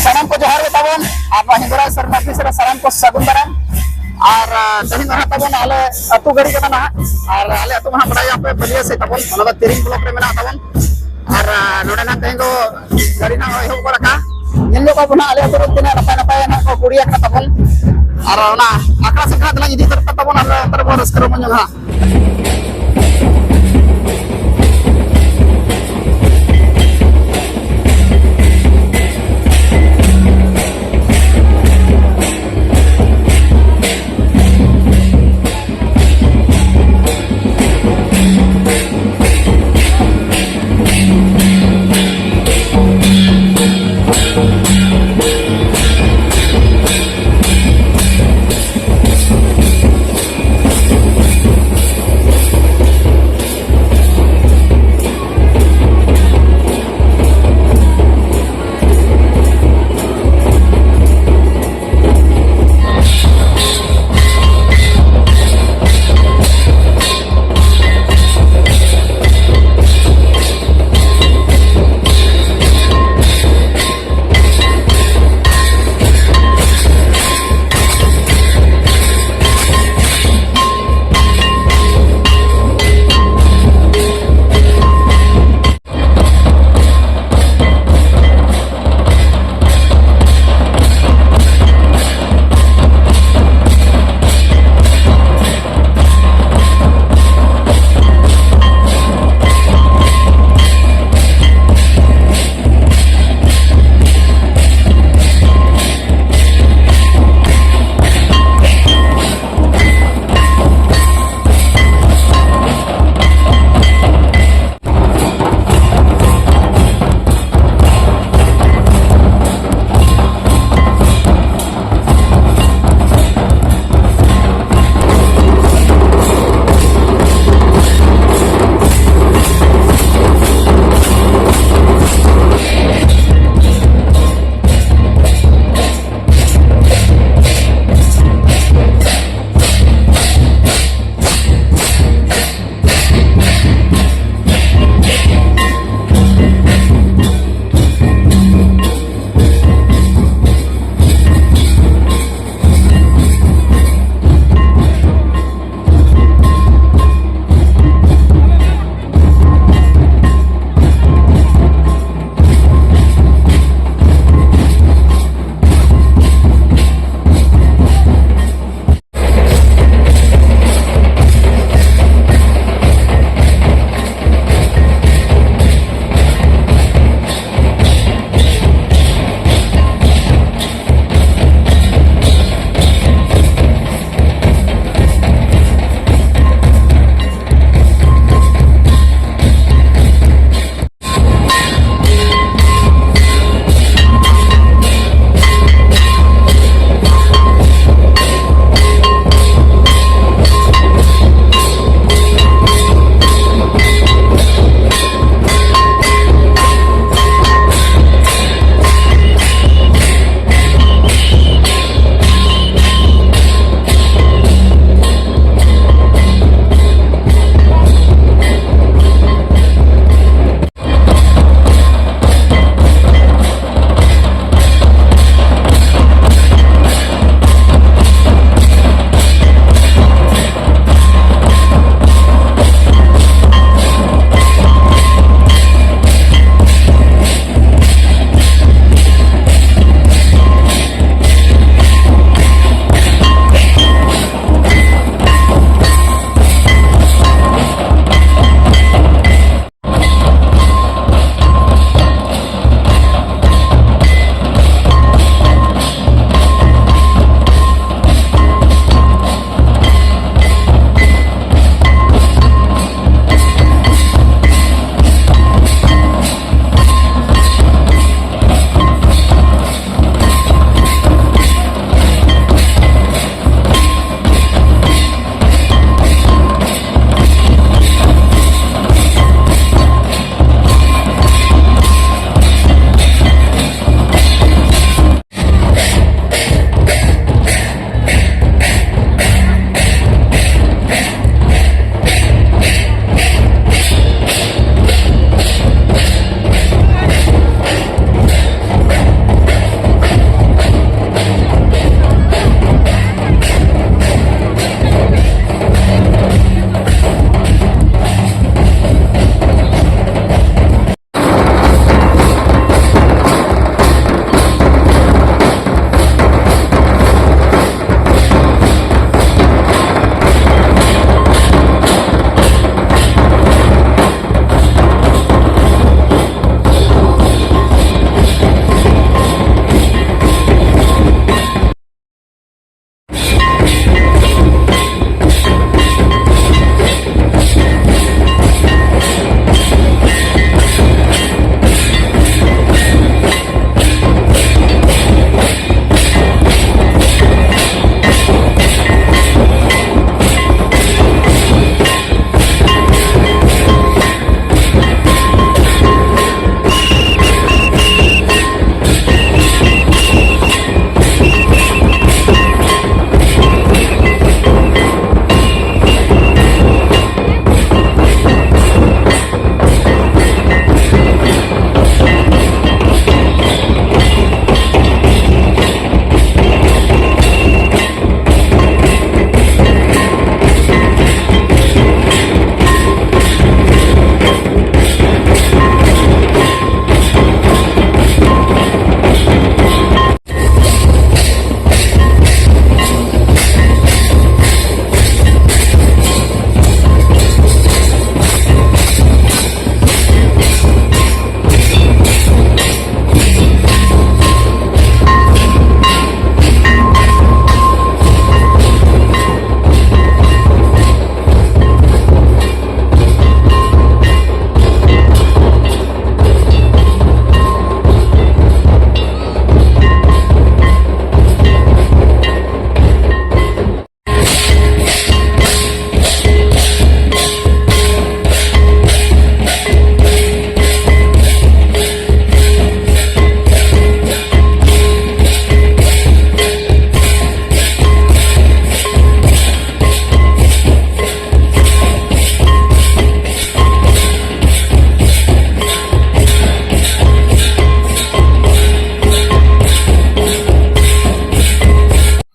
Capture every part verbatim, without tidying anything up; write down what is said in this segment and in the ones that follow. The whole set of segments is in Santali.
ᱥᱟᱱᱟᱢ ᱠᱚ ᱡᱚᱦᱟᱨ ᱜᱮ ᱛᱟᱵᱚᱱ, ᱟᱨ ᱱᱚᱣᱟ ᱦᱤᱸᱫᱩᱨᱟᱭ ᱥᱮᱨᱢᱟ ᱚᱯᱷᱤᱥ ᱨᱮ ᱥᱟᱱᱟᱢ ᱠᱚ ᱥᱟᱹᱜᱩᱱ ᱫᱟᱨᱟᱢ᱾ ᱟᱨ, ᱟ, ᱛᱮᱦᱮᱧ ᱫᱚ ᱱᱟᱦᱟᱜ ᱛᱟᱵᱚᱱ ᱟᱞᱮ ᱟᱹᱛᱩ ᱜᱟᱹᱲᱤ ᱠᱟᱱᱟ ᱱᱟᱦᱟᱜ, ᱟᱨ ᱟᱞᱮ ᱟᱹᱛᱩ ᱢᱟ ᱱᱟᱦᱟᱜ ᱵᱟᱰᱟᱭ ᱜᱮᱭᱟ ᱯᱮ, ᱵᱟᱹᱞᱭᱟᱹ ᱥᱮᱫ ᱛᱟᱵᱚᱱ, ᱚᱱᱟ ᱫᱚ ᱛᱤᱨᱤᱝ ᱵᱞᱚᱠ ᱨᱮ ᱢᱮᱱᱟᱜ ᱛᱟᱵᱚᱱ᱾ ᱟᱨ, ᱟ, ᱱᱚᱰᱮ ᱱᱟᱦᱟᱜ ᱛᱮᱦᱮᱧ ᱫᱚ ᱜᱟᱹᱲᱤ ᱱᱟᱦᱟᱜ ᱮᱦᱚᱵ ᱜᱚᱫ ᱟᱠᱟᱱᱟ᱾ ᱧᱮᱞ ᱧᱚᱜ ᱠᱚᱣᱟ ᱵᱚᱱ ᱱᱟᱦᱟᱜ ᱟᱞᱮ ᱟᱹᱛᱩ ᱨᱮ ᱛᱤᱱᱟᱹᱜ ᱱᱟᱯᱟᱭ ᱱᱟᱯᱟᱭ ᱱᱟᱦᱟᱜ ᱠᱚ ᱠᱩᱲᱤ ᱟᱠᱟᱱᱟ ᱛᱟᱵᱚᱱ᱾ ᱟᱨ ᱚᱱᱟ ᱟᱠᱷᱲᱟ ᱥᱮᱫ ᱱᱟᱦᱟᱜ ᱫᱮᱞᱟᱧ ᱤᱫᱤ ᱛᱚᱨᱟ ᱛᱟᱵᱚᱱ, ᱟᱨ ᱚᱱᱛᱮ ᱨᱮᱵᱚᱱ ᱨᱟᱹᱥᱠᱟᱹ ᱨᱚᱢᱚᱡᱽ ᱧᱚᱜᱼᱟ ᱱᱟᱦᱟᱜ᱾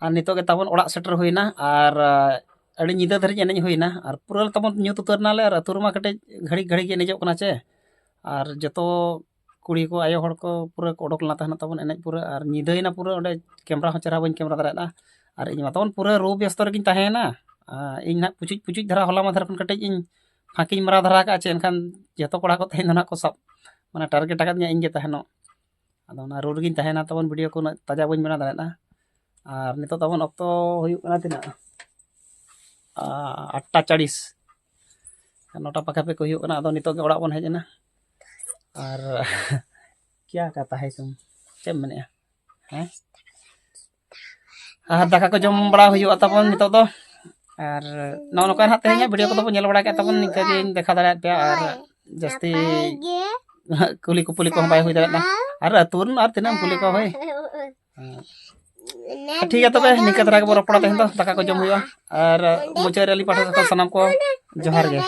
ᱟᱨ ᱱᱤᱛᱚᱜ ᱜᱮ ᱛᱟᱵᱚᱱ ᱚᱲᱟᱜ ᱥᱮᱴᱮᱨ ᱦᱩᱭᱱᱟ᱾ ᱟᱨ ᱟᱹᱰᱤ ᱧᱤᱫᱟᱹ ᱫᱷᱟᱹᱨᱤᱡ ᱮᱱᱮᱡ ᱦᱩᱭᱱᱟ᱾ ᱟᱨ ᱯᱩᱨᱟᱹ ᱛᱟᱵᱚᱱ ᱧᱩᱛ ᱩᱛᱟᱹᱨ ᱮᱱᱟᱞᱮ᱾ ᱟᱨ ᱟᱹᱛᱩ ᱨᱮᱢᱟ ᱠᱟᱹᱴᱤᱡ ᱜᱷᱟᱹᱲᱤ ᱜᱷᱟᱹᱲᱤ ᱜᱮ ᱮᱱᱮᱡᱚᱜ ᱠᱟᱱᱟ ᱪᱮ᱾ ᱟᱨ ᱡᱚᱛᱚ ᱠᱩᱲᱤ ᱠᱚ, ᱟᱭᱳ ᱦᱚᱲ ᱠᱚ ᱯᱩᱨᱟᱹ ᱠᱚ ᱚᱰᱚᱠ ᱞᱮᱱᱟ ᱛᱟᱦᱮᱱᱟ ᱛᱟᱵᱚᱱ ᱮᱱᱮᱡ ᱯᱩᱨᱟᱹ᱾ ᱟᱨ ᱧᱤᱫᱟᱹᱭᱮᱱᱟ ᱯᱩᱨᱟᱹ, ᱚᱸᱰᱮ ᱠᱮᱢᱨᱟ ᱦᱚᱸ ᱪᱮᱦᱨᱟ ᱵᱟᱹᱧ ᱠᱮᱢᱨᱟ ᱫᱟᱲᱮᱭᱟᱫᱟ᱾ ᱟᱨ ᱤᱧ ᱢᱟ ᱛᱟᱵᱚᱱ ᱯᱩᱨᱟᱹ ᱨᱩ ᱵᱮᱥᱛᱚ ᱨᱮᱜᱮᱧ ᱛᱟᱦᱮᱸᱭᱮᱱᱟ᱾ ᱟᱨ ᱤᱧ ᱱᱟᱦᱟᱜ ᱯᱩᱪᱩᱡ ᱯᱩᱪᱩᱡ ᱫᱷᱟᱨᱟ ᱦᱚᱞᱟ ᱢᱟᱫᱷᱮᱨ ᱠᱷᱚᱱ ᱠᱟᱹᱴᱤᱡ ᱤᱧ ᱯᱷᱟᱸᱠᱤᱧ ᱢᱟᱨᱟᱣ ᱫᱷᱟᱨᱟ ᱟᱠᱟᱫᱼᱟ ᱪᱮ, ᱮᱱᱠᱷᱟᱱ ᱡᱚᱛᱚ ᱠᱚᱲᱟ ᱠᱚ ᱛᱮᱦᱮᱧ ᱫᱚ ᱱᱟᱦᱟᱜ ᱠᱚ ᱥᱟᱵ, ᱢᱟᱱᱮ ᱴᱟᱨᱜᱮᱴ ᱟᱠᱟᱫᱤᱧᱟ ᱤᱧ ᱜᱮ ᱛᱟᱦᱮᱱᱚᱜ᱾ ᱟᱫᱚ ᱚᱱᱟ ᱨᱩ ᱨᱮᱜᱮᱧ ᱛᱟᱦᱮᱱᱟ ᱛᱟᱵᱚᱱ, ᱵᱷᱤᱰᱤᱭᱳ ᱠᱚ ᱩᱱᱟᱹᱜ ᱛᱟᱡᱟ ᱵᱟᱹᱧ ᱵᱮᱱᱟᱣ ᱫᱟᱲᱮᱭᱟᱜᱼᱟ᱾ ᱟᱨ ᱱᱤᱛᱚᱜ ᱛᱟᱵᱚᱱ ᱚᱠᱛᱚ ᱦᱩᱭᱩᱜ ᱠᱟᱱᱟ ᱛᱤᱱᱟᱹᱜ? ᱟᱴᱴᱟ ᱪᱟᱲᱤᱥ, ᱱᱚᱴᱟ ᱯᱟᱠᱟ ᱯᱟᱠᱤ ᱦᱩᱭᱩᱜ ᱠᱟᱱᱟ᱾ ᱟᱫᱚ ᱱᱤᱛᱚᱜ ᱜᱮ ᱚᱲᱟᱜ ᱵᱚᱱ ᱦᱮᱡ ᱮᱱᱟ᱾ ᱟᱨ ᱠᱭᱟ ᱠᱟᱛᱷᱟ ᱦᱟᱭ ᱛᱩᱢ, ᱪᱮᱫ ᱮᱢ ᱢᱮᱱᱮᱫᱼᱟ? ᱦᱮᱸ, ᱟᱨ ᱫᱟᱠᱟ ᱠᱚ ᱡᱚᱢ ᱵᱟᱲᱟ ᱦᱩᱭᱩᱜᱼᱟ ᱛᱟᱵᱚᱱ ᱱᱤᱛᱚᱜ ᱫᱚ᱾ ᱟᱨ ᱱᱚᱜᱼᱚ ᱱᱚᱝᱠᱟ ᱱᱟᱦᱟᱜ ᱛᱮᱦᱮᱧᱟᱜ ᱵᱷᱤᱰᱤᱭᱳ ᱠᱚᱫᱚ ᱵᱚᱱ ᱧᱮᱞ ᱵᱟᱲᱟ ᱠᱮᱫ ᱛᱟᱵᱚᱱ, ᱱᱤᱝᱠᱟᱹ ᱜᱤᱧ ᱫᱮᱠᱷᱟᱣ ᱫᱟᱲᱮᱭᱟᱫ ᱯᱮᱭᱟ᱾ ᱟᱨ ᱡᱟᱹᱥᱛᱤ ᱠᱩᱞᱤ ᱠᱩᱯᱩᱞᱤ ᱠᱚᱦᱚᱸ ᱵᱟᱭ ᱦᱩᱭ ᱫᱟᱲᱮᱭᱟᱜᱼᱟ᱾ ᱟᱨ ᱟᱹᱛᱩ ᱨᱮᱱ ᱟᱨ ᱛᱤᱱᱟᱹᱜ ᱮᱢ ᱠᱩᱞᱤ ᱠᱚᱣᱟ ᱦᱳᱭ᱾ ᱦᱮᱸ᱾ ᱴᱷᱤᱠ ᱜᱮᱭᱟ, ᱛᱚᱵᱮ ᱱᱤᱝᱠᱟᱹ ᱫᱷᱟᱨᱟ ᱜᱮᱵᱚᱱ ᱨᱚᱯᱚᱲᱟ ᱛᱮᱦᱮᱧ ᱫᱚ᱾ ᱫᱟᱠᱟ ᱠᱚ ᱡᱚᱢ ᱦᱩᱭᱩᱜᱼᱟ᱾ ᱟᱨ ᱢᱩᱪᱟᱹᱫ ᱨᱮ ᱟᱹᱞᱤᱧ ᱯᱟᱦᱴᱟ ᱥᱮᱫ ᱠᱷᱚᱱ ᱥᱟᱱᱟᱢ ᱠᱚ ᱡᱚᱦᱟᱨ ᱜᱮ᱾